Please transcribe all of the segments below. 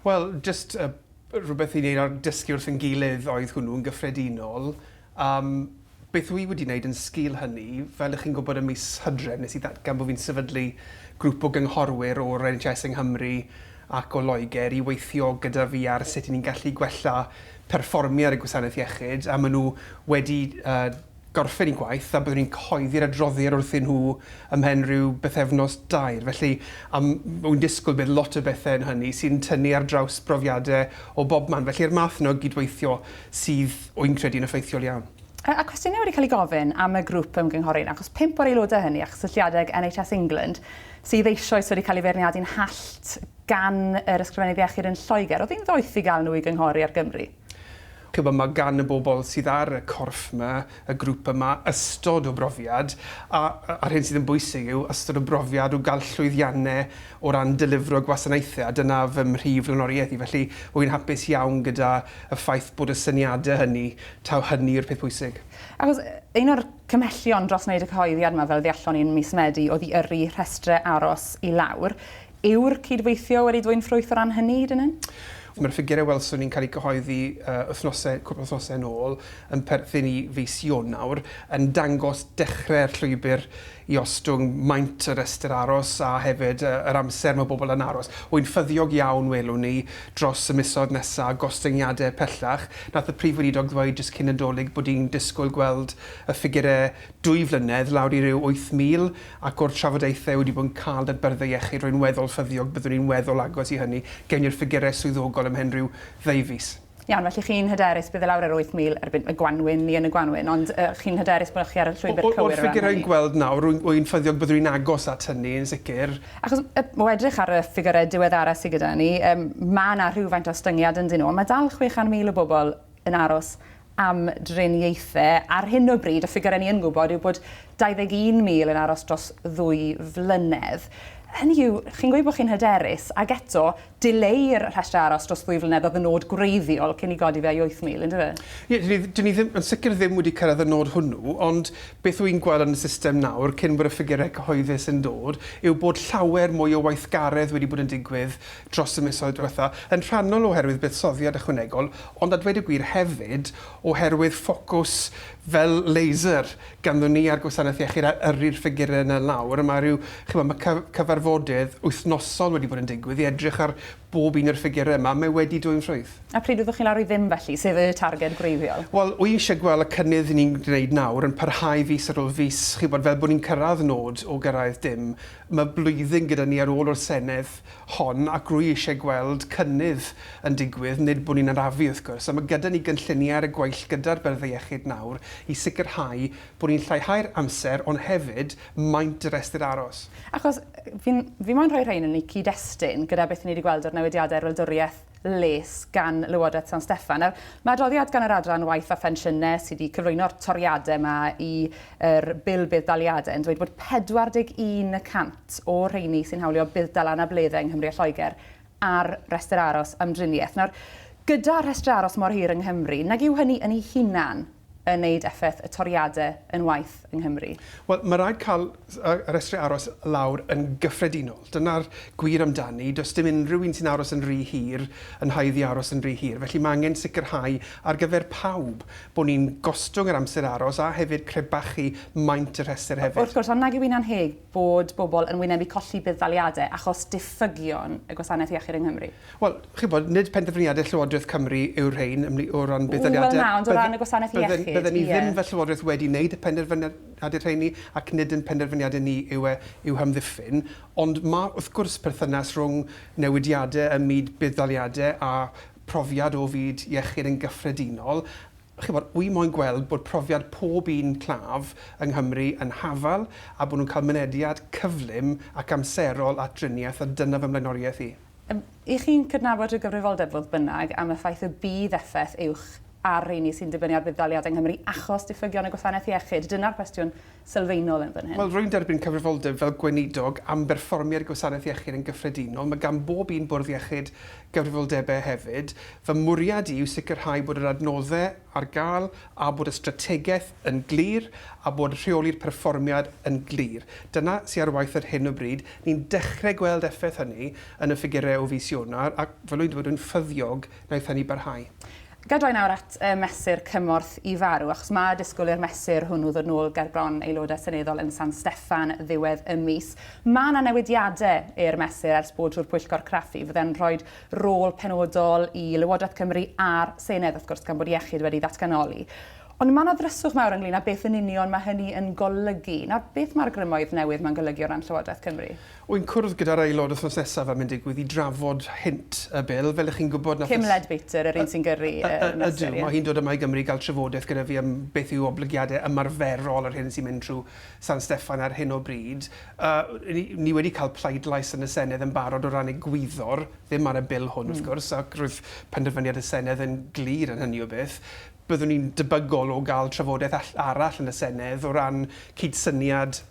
Wel, jyst uh, rhywbeth i wneud ar dysgu wrth yn gilydd oedd hwnnw yn gyffredinol. Um, beth wy wedi wneud yn sgil hynny, fel ych chi'n gwybod ym mis Hydref, nes i ddatgan bod fi'n sefydlu grŵp o gynghorwyr o'r NHS yng Nghymru ac o Loegr i weithio gyda fi ar sut 'y ni'n gallu gwella perfformiad y gwasanaeth iechyd, a maen nhw wedi uh, gorffen eu gwaith a byddwn ni'n cyhoeddi'r adroddiad wrthyn nhw ymhen rhyw bythefnos dair. Felly, am, wy'n disgwyl bydd lot o bethau yn hynny sy'n tynnu ar draws brofiadau o bob man. Felly'r math yna o gydweithio sydd, wy'n credu, yn effeithiol iawn. A, a cwestiynau wedi cael eu gofyn am y grŵp ymgynghori yna, achos pump o'r aelodau hynny a chysylltiadau ag NHS England sydd eisoes wedi cael ei feirniadu'n hallt gan yr Ysgrifennydd Iechyd yn Lloegr. Oedd hi'n ddoeth i gael nhw i gynghori ar Gymru? Chibod, mae gan y bobl sydd ar y corff 'ma, y grŵp yma, ystod o brofiad, a a'r hyn sydd yn bwysig yw ystod o brofiad o gael llwyddiannau o ran delifro gwasanaethau, a dyna fy mhrif flaenoriaeth i. Felly, rwy'n hapus iawn gyda y ffaith bod y syniadau hynny, taw hynny yw'r peth pwysig. Achos un o'r cymhellion dros wneud y cyhoeddiad 'ma, fel ddeallon ni yn mis Medi, oedd i yrru rhestrau aros i lawr. Yw'r cydweithio wedi dwyn ffrwyth o ran hynny hyd yn hyn? Mae'r ffigurau welson ni'n cael eu cyhoeddi wythnosau, cwpl o wythnosau yn ôl, yn perthyn i fis Ionawr, yn dangos dechrau'r llwybr i ostwng maint y rhestr aros a hefyd yr amser mae bobl yn aros. Wy'n ffyddiog iawn welwn ni dros y misoedd nesaf gostyngiadau pellach. Nath y Prif Weinidog ddweud jyst cyn Nadolig bod hi'n disgwyl gweld y ffigurau dwy flynedd lawr i ryw 8,000, ac o'r trafodaethau wedi bod yn cael 'da'r byrddau iechyd, rwy'n weddol ffyddiog byddwn ni'n weddol agos i hynny. Gewn ni'r ffigurau swyddogol ymhen rhyw ddeufis. Iawn, felly chi'n hyderus bydd e lawr ar 8,000 erbyn y gwanwyn, ni yn y gwanwyn, ond uh, chi'n hyderus bod chi ar y llwybr cywir o ran hynny? O'r ffigurau yn gweld nawr, rwy'n rwy ffyddiog byddwn ni'n agos at hynny yn sicr. Achos o edrych ar y ffigurau diweddara sydd gyda ni, um, mae yna rhywfaint o ostyngiad ynddyn nhw, ond mae dal 600,000 o bobl yn aros am driniaethau. Ar hyn o bryd, y ffigurau ni yn gwybod yw bod 21,000 yn aros dros ddwy flynedd. Hynny yw, chi'n gweud bod chi'n hyderus, ac eto, dileu'r rhestrau aros dros ddwy flynedd oedd y nod gwreiddiol cyn i godi fe i 8,000, yndyfe? Ie, dyn ni, dyn ni ddim, yn sicr ddim wedi cyrraedd y nod hwnnw, ond beth wy'n gweld yn y system nawr, cyn bod y ffigurau cyhoeddus yn dod, yw bod llawer mwy o weithgaredd wedi bod yn digwydd dros y misoedd diwetha', yn rhannol oherwydd buddsoddiad ychwanegol, ond a dweud y gwir hefyd oherwydd ffocws fel laser ganddon ni ar Gwasanaeth Iechyd a yrru'r ffigurau yna lawr, a mae rhyw, chimod, mae cyfarfodydd wythnosol wedi bod yn digwydd i edrych ar bob un o'r ffigurau yma, mae wedi dwyn ffrwyth. A pryd fyddwch chi lawr i ddim felly, sef y targed gwreiddiol? Wel, wy eisiau gweld y cynnydd ni'n gwneud nawr yn parhau fis ar ôl fis, chi'n gwybod, fel bod ni'n cyrraedd nod o gyrraedd dim. Mae blwyddyn gyda ni ar ôl o'r Senedd hon ac rwy eisiau gweld cynnydd yn digwydd, nid bod ni'n arafu wrth gwrs, a mae gyda ni gynlluniau ar y gweill gyda'r Byrddau Iechyd nawr i sicrhau bod ni'n lleihau'r amser ond hefyd maint y rhestr aros. Achos fi'n fi moyn rhoi rhein yn eu cyd-destun gyda beth ni wedi gweld o'r newidiadau i'r wladwriaeth les gan Lywodraeth San Steffan. Nawr, mae adroddiad gan yr Adran Waith a Phensiynau sydd wedi cyflwyno'r toriadau yma i yr Bil Budd-daliadau yn dweud bod 41 y cant o'r rheini sy'n hawlio budd-dal anableddau yng Nghymru a Lloegr ar restr aros am driniaeth. Nawr, gyda rhestr aros mor hir yng Nghymru, nag yw hynny yn ei hunan yn wneud effaith y toriadau yn waeth yng Nghymru? Wel, mae rhaid cael y rhestrau aros lawr yn gyffredinol. Dyna'r gwir amdani. Does dim unrhyw un sy'n aros yn rhy hir yn haeddu aros yn rhy hir. Felly mae angen sicrhau ar gyfer pawb bod ni'n gostwng yr amser aros a hefyd crebachu maint y rhestr hefyd. Wrth gwrs, ond nag yw hi'n annheg bod bobl yn wynebu colli budd-daliadau achos diffygion y gwasanaeth iechyd yng Nghymru? Wel, chi'n gwybod, nid penderfyniadau Llywodraeth Cymru yw'r rhain o ran budd-daliadau. Wel na, ond o ran y gwasanaeth iechyd, ie. Bydden ni ddim fel Llywodraeth wedi wneud y penderfyniadau rheini, ac nid ein penderfyniadau ni yw e i'w hamddiffyn. Ond mae, wrth gwrs, perthynas rhwng newidiadau ym myd budd-daliadau a phrofiad o fyd iechyd yn gyffredinol, Chibod, wi moyn gweld bod profiad pob un claf yng Nghymru yn hafal a bod nhw'n cael mynediad cyflym ac amserol at driniaeth a dyna fy mlaenoriaeth i. Y'ch chi'n cydnabod rhyw gyfrifoldeb, fodd bynnag, am y ffaith y bydd effaith uwch ar rheini sy'n dibynnu ar fudd-daliadau yng Nghymru achos diffygion y gwasanaeth iechyd? Dyna'r cwestiwn sylfaenol yn fan hyn. Wel, rwy'n derbyn cyfrifoldeb fel Gweinidog am berfformiad y gwasanaeth iechyd yn gyffredinol. Mae gan bob un bwrdd iechyd gyfrifoldebau hefyd. Fy mwriad i yw sicrhau bod yr adnoddau ar gael a bod y strategaeth yn glir a bod rheoli'r perfformiad yn glir. Dyna sy ar waith ar hyn o bryd. Ni'n dechrau gweld effaith hynny yn y ffigurau o fis Ionawr ac, fel rwy'n dweud, rwy'n ffyddiog wnaeth hynny barhau. Ga i droi nawr at y mesur cymorth i farw, achos mae disgwyl i'r mesur hwnnw ddod nôl ger bron Aelodau Seneddol yn San Steffan ddiwedd y mis. Mae yna newidiadau i'r mesur ers bod trwy'r Pwyllgor Craffu, fydde'n rhoi rôl penodol i Lywodraeth Cymru a'r Senedd, wrth gwrs, gan bod iechyd wedi ddatganoli. Ond mae yna ddryswch mawr ynglyn â beth yn union mae hynny yn golygu. Nawr, beth mae'r grymoedd newydd 'ma'n golygu o ran Llywodraeth Cymru? Wy'n cwrdd gyda'r aelod wythnos nesaf fel mae'n digwydd i drafod hynt y bil. Fel 'ych chi'n gwybod... Kim Leadbeater, yr un sy'n gyrru y mesur, ie? Ydw, mae hi'n dod yma i Gymru i gael trafodaeth gyda fi am beth yw oblygiadau ymarferol yr hyn sy'n mynd trwy San Steffan ar hyn o bryd. Ni, ni wedi cael pleidlais yn y Senedd yn barod o ran egwyddor, ddim ar y bil hwn wrth gwrs, ac roedd penderfyniad y Senedd yn glir yn hynny o beth. Byddwn ni'n debygol o gael trafodaeth arall yn y Senedd o ran cydsyniad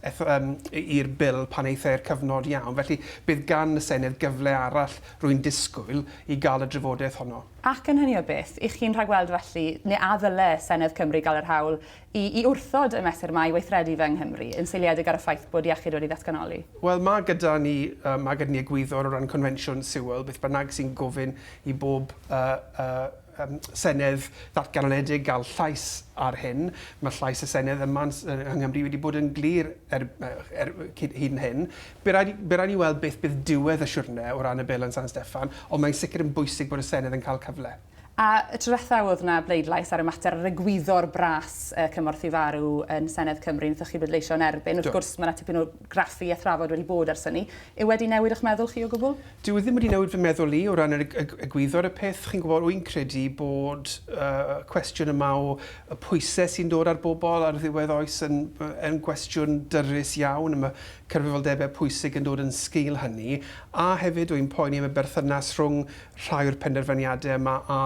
i'r Bil pan eith e'r cyfnod iawn. Felly, bydd gan y Senedd gyfle arall, rwy'n disgwyl, i gael y drafodaeth honno. Ac yn hynny o beth, y'ch chi'n rhagweld felly, neu a ddyle Senedd Cymru gael yr hawl i i wrthod y mesur 'ma i weithredu fe yng Nghymru, yn seiliedig ar y ffaith bod iechyd wedi ddatganoli? Wel, mae gyda ni, mae gyda ni egwyddor o ran confensiwn Sewel, beth bynnag sy'n gofyn i bob um, Senedd ddatganoledig gael llais ar hyn. Mae llais y Senedd yma yng Nghymru wedi bod yn glir er, er, hyd yn hyn. By rhaid, by rhaid ni weld beth bydd diwedd y siwrne o ran y bil yn San Steffan, ond mae'n sicr yn bwysig bod y Senedd yn cael cyfle. A y tro diwetha oedd 'na bleidlais ar y mater ar egwyddor bras y cymorth i farw yn Senedd Cymru, wnaethoch chi bleidleisio yn erbyn. Wrth gwrs, mae 'na tipyn o graffu a thrafod wedi bod ers hynny. Yw wedi newid eich meddwl chi o gwbl? Dyw e ddim wedi newid fy meddwl i o ran yr egwyddor y peth. Chi'n gwybod, rwy'n credu bod y cwestiwn yma o y pwysau sy'n dod ar bobl ar ddiwedd oes yn, yn gwestiwn dyrys iawn, a mae cyfrifoldebau pwysig yn dod yn sgil hynny, a hefyd rwy'n poeni am y berthynas rhwng rhai o'r penderfyniadau yma a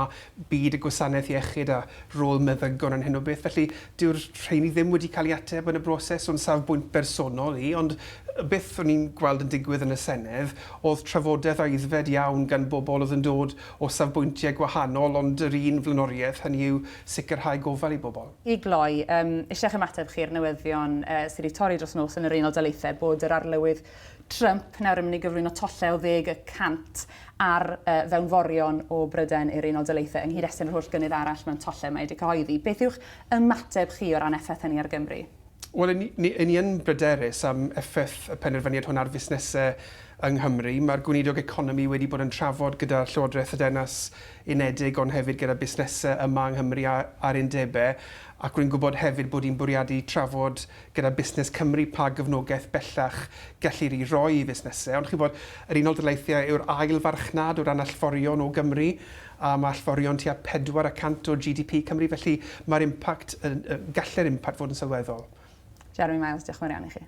byd y gwasanaeth iechyd a rôl meddygon yn hyn o beth. Felly, dyw'r rheini ddim wedi cael ei ateb yn y broses o'n safbwynt bersonol i, ond beth o'n i'n gweld yn digwydd yn y Senedd oedd trafodaeth aeddfed iawn gan bobl oedd yn dod o safbwyntiau gwahanol ond yr un flaenoriaeth, hynny yw sicrhau gofal i bobl. I gloi, yym, eisiau eich ymateb chi i'r newyddion sydd wedi torri dros nos yn yr Unol Daleithiau bod yr Arlywydd Trump nawr yn mynd i gyflwyno tollau o 10% ar fewnforion o Brydain i'r Unol Daleithiau yng nghyd-destun yr holl gynnydd arall mewn tollau mae wedi cyhoeddi. Beth yw'ch ymateb chi o ran effaith hynny ar Gymru? Wel, 'y ni, 'y ni yn bryderus am effaith y penderfyniad hwn ar fusnesau yng Nghymru. Mae'r Gweinidog Economi wedi bod yn trafod gyda Llywodraeth y Deyrnas Unedig ond hefyd gyda busnesau yma yng Nghymru a'r undebau, ac rwy'n gwybod hefyd bod hi'n bwriadu trafod gyda Busnes Cymru pa gefnogaeth bellach gellir ei roi i fusnesau. Ond chi'n gwybod, yr Unol Daleithiau yw'r ail farchnad o ran allforion o Gymru, a mae allforion tua 4% o GDP Cymru, felly mae'r impact, gallai'r impact fod yn sylweddol. Jeremy Miles, diolch yn fawr iawn i chi.